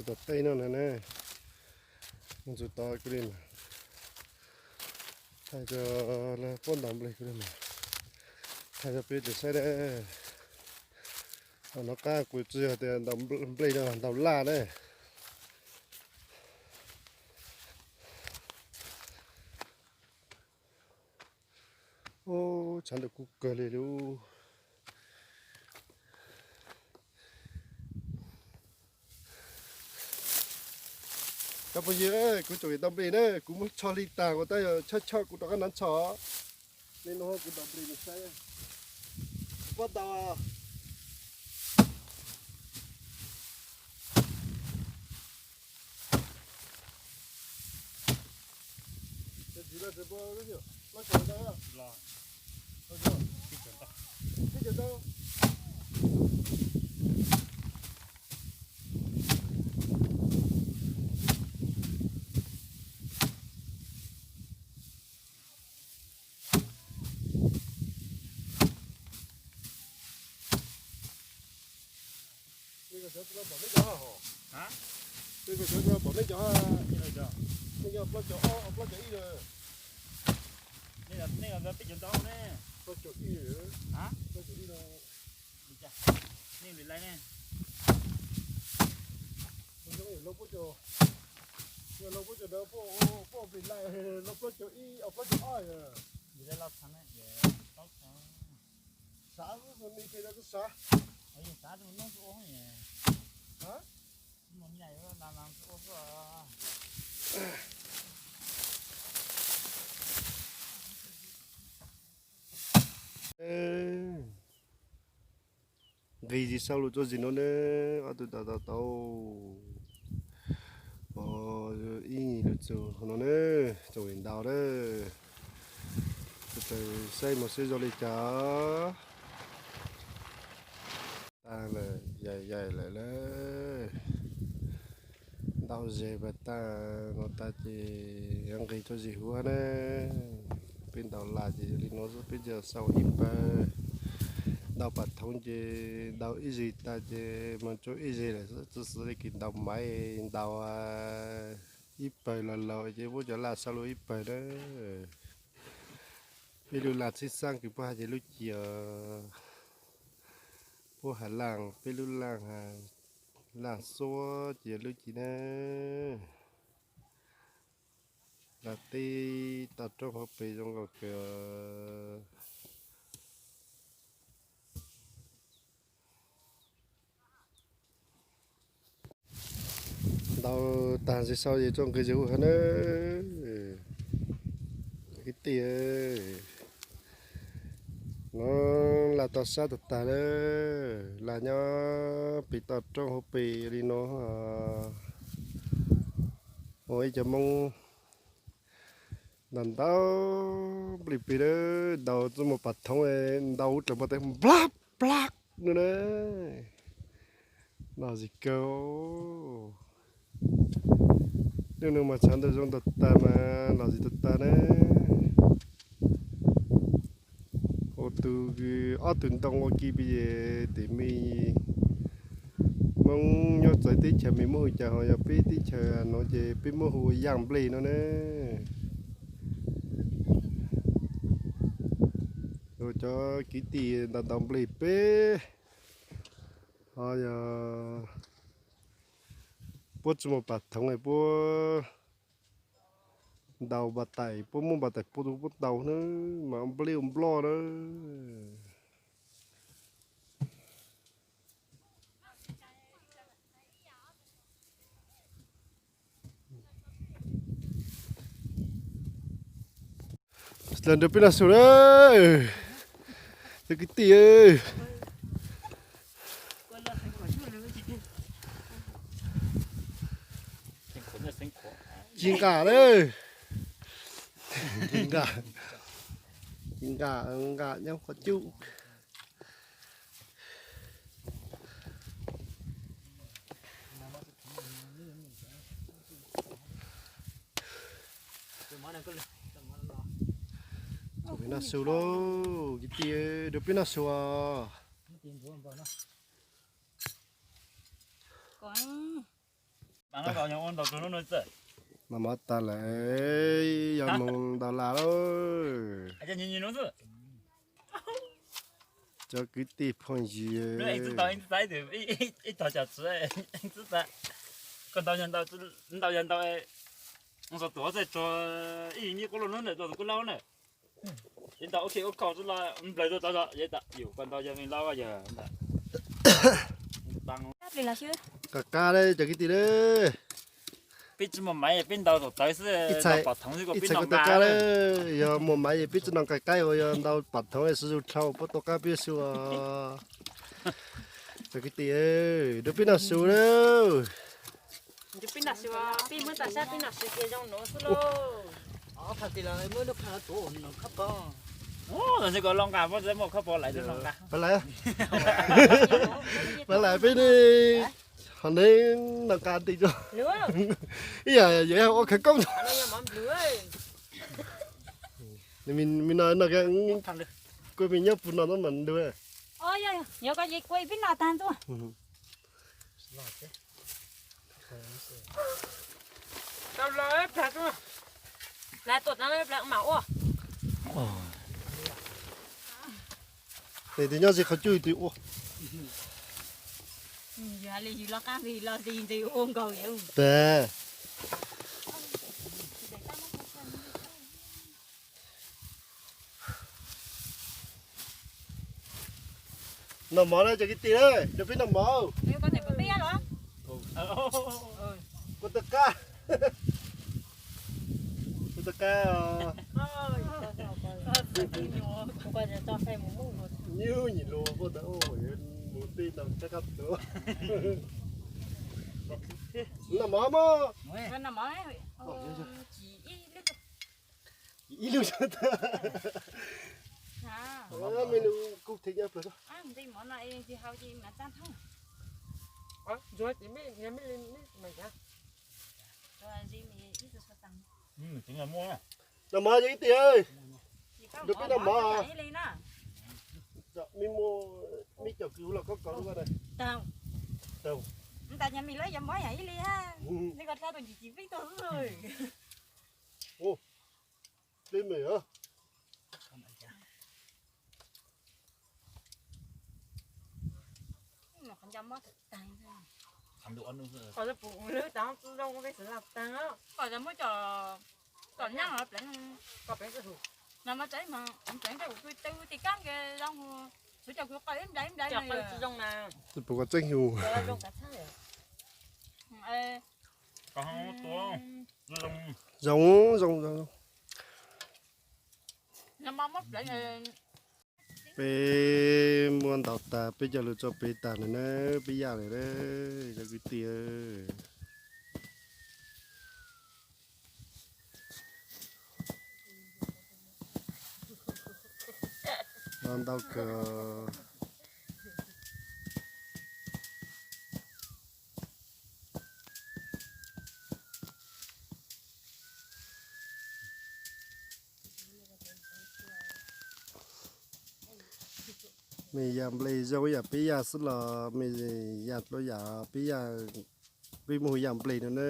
Tus tom tej no na ne, mus tus tod kuv li mas, thaij rau lawv puab ntaus nplej kuv li mas, thaij rau peb tseem saib na. Nov qab kuv tsis yog tias ntaus nplej no, ntaus laj na. Ub, tshav ntuj kub kawg li lub. Cov phooj ywg, kuv tseem ntaus nplej na, kuv muab tsho hli tag kuv tab yog choj choj kuv rov qab nrov tsho. Li no kuv ntaus nplej no saib. Puab ntaus. Peb cov pom nej cov, peb cov pom nej cov, nej cov plaub caug ob, plaub caug ib lawm. Nej los peb cov ntau ne. Plaub caug ib, plaub caug ib lawm. Nej li lais ne. Yog lub puab cov, yog lub puab cov ntawd puab, puab plis lais, lub plaub caug ib, plaub caug ob yom. Yog lub txha ne, yog plaub caug. Xav xwb, tus me pem no xwb xav. Xav tus noob xwb ua. Nqis zis sau lus tso zis no ne, ob tug tau tau tau ib lub txug no ne, txog ntau na. Tus saib mos xwb zoo li cas. Tag lawm, yaim yaim lawm lawm. Ntau zes pas tag no tag ces yuav nqis tso zis huv na. Peb ntaus laj ces yog li no xwb, peb cog sau ib pawg. Ntaus pas thoov ces ntaus ib zes tag ces mas tso ib zes lawm xwb, txwv xwv li kws ntaus maiv ntaus ib pawg los laus ces puab cov laj sau lus ib pawg na. Peb lub laj txhib xaab kws puab has ces lub ci os. Puab has laj, peb lub laj, laj xuab ces lub ci na. Laj teb toj roob hauv pes zoo nkauj kawg. Ntaus tag zis sau ces tso nqis zis huv hov na. Kwv tij, no laj toj sab tag tag lawm, laj nyob pem toj roob hauv pes li no. Ua ib cov Moob ntaus ntaus nplej pem lawm, ntaus txuj mus pas thoov ntaus ub dlaws npaj teb nplaj plaj no na. Laj zis kawg. Lub no mas tshav ntuj zoo tag tag mas laj zis tag tag na. Ua tus, ob tug ntoo ua ke pes es tes me Moob nyob txawv teb chaws me muab hu cas ho yog peb teb chaws no ces peb muab hu ua yaaj nplej no na. Ua cov kwv tij ntaus ntaus nplej peb ho yog puab tsi muaj pas thoov puab ntaus npaj tais, puab muab npaj tais puab tu puab ntaus na, mas nplej ua nploj na. Los nrog peb noj su lawm, cov kwv tij. Ci nqa lawm, ci nqa, ci nqa, nqa nyob qhov cub. Noj su lauj, kwv tij, nrog peb noj su os. Mas no ua ntau tug no no xwb. Mas mov tas lawm, yog mus ntaus las lauj. Cov kwv tij phooj ywg. Ib tog cov txwv, ib tog cov txwv, koj ntau yog ntau, ntau yog ntau, txog tuav txaj tsuag ib nyiab kub lauj hnub ntawm txog tus kub laub na. Ib ntau ua khij ua khaus xwb los nplawg tuaj tod, yog ntau yus koj ntau yog me laub yog. Qab qab cov kwv tij na. Peb tsis muaj maiv, peb ntau zaum tawv xwb, ntau pom thoov xwb, ib txhais koj tau qab, yog muaj maiv es peb tsis ntau nqaij qaib uas yog ntau pom thoov es sib zug dlhau puab tau qab peb su. Cov kwv tij, nrog peb noj su na. Peb noj su, peb muab tag sab peb noj su ces zoo nuav xwb lauj. Pab lais, pab lais peb ne, ho ne noj nqa nti tso. Ib yam yog ua khawv koob. Me no no, kuv me nyob puag no no mas ntu. Yog koj ces kuv peb noj tag ntua. Tes twg nyob tsis qhov cub twg ua. Yog li yus loj qab nqis los tes nqis ua nkaus yom. Tes noj mov na cov kwv tij na, nrog peb noj mov. Kuv tau qab, kuv tau qab. Nyuj nyim lus puag ntawd mus tej no qab qab tuav. Noj mov mog. Ib lub me lus kuj thev nyob plaws. Noj mov cov kwv tij, nrog peb noj mov. Me muaj me cov kwv los koj kov lub. Kom muab cov, cov nyab, no mas tseem, tseem kuv tw tw ti kab ke zoo, kuv cov kuv qau ib nplai ib nplai no. Puas kov tseeb hu? Zoo, zoo, zoo. Peb muab ntaus tas, peb cov lus tso pem tas na, peb yaj lawm na, cov kwv tij. Los ntau kawg. Me yam nplej zoo yam peb yaj xwb los me yam dlua yam peb yaj, peb muaj yam nplej no na.